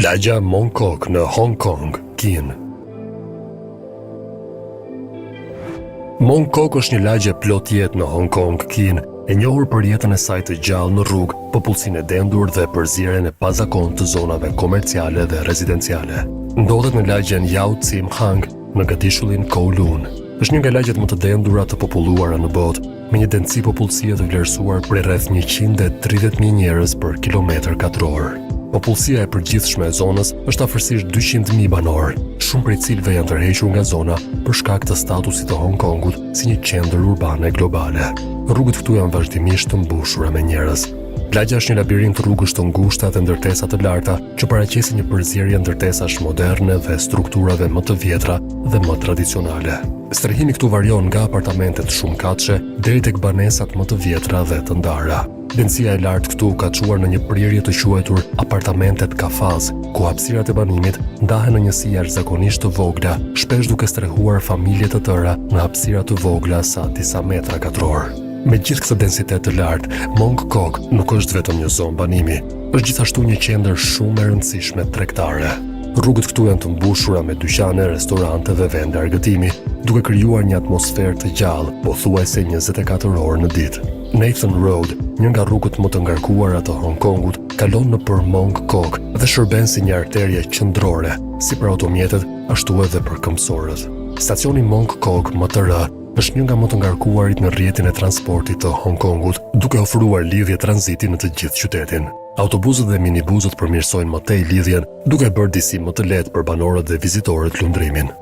Lagja Mong Kok në Hong Kong, Kinë. Mong Kok është një lagje plot jetë në Hong Kong, Kinë, e njohur për jetën e saj të gjallë në rrugë, popullsinë e dendur dhe përzierjen e pazakontë të zonave komerciale dhe rezidenciale. Ndodhet në lagjen Yau Tsim Hang, në gadishullin Kowloon. Është një nga lagjet më të dendura të populluara në botë, me një dendësi popullsie të vlerësuar prej rreth 130.000 njerëz për kilometër katror. Popullsia e përgjithshme e zonës është afërsisht 200.000 banorë, shumë prej cilëve janë tërhequr nga zona për shkak të statusit të Hong Kongut si një qendër urbane globale. Rrugët këtu janë vazhdimisht të mbushura me njerëz. Lagja është një labirint rrugësh të ngushta dhe ndërtesa të larta që paraqesin një përzierje ndërtesash moderne dhe strukturave më të vjetra dhe më tradicionale. Strehimi këtu varion nga apartamentet shumëkatëshe deri tek banesat më të vjetra dhe të ndara. Dendësia e lartë këtu ka çuar në një prirje të quajtur apartamentet kafaz, ku hapësirat e banimit ndahen në njësi jashtëzakonisht të vogla, shpesh duke strehuar familje të tëra në hapësira të vogla sa disa metra katrorë. Me gjithë këtë densitet të lartë, Mong Kok nuk është vetëm një zonë banimi, është gjithashtu një qendër shumë e rëndësishme tregtare. Rrugët këtu janë të mbushura me dyqane, restorante dhe vende argëtimi, duke krijuar një atmosferë të gjallë, pothuajse 24 orë në ditë. Nathan Road, një nga rrugët më të ngarkuara të Hong Kongut, kalon nëpër Mong Kok dhe shërben si një arterie qendrore, si për automjetet, ashtu edhe për këmbësorët. Stacioni Mong Kok MTR është një nga më të ngarkuarit në rrjetin e transportit të Hong Kongut, duke ofruar lidhje tranziti në të gjithë qytetin. Autobusët dhe minibusët përmirësojnë më tej lidhjen, duke bërë disi më të lehtë për banorët dhe vizitorët lundrimin.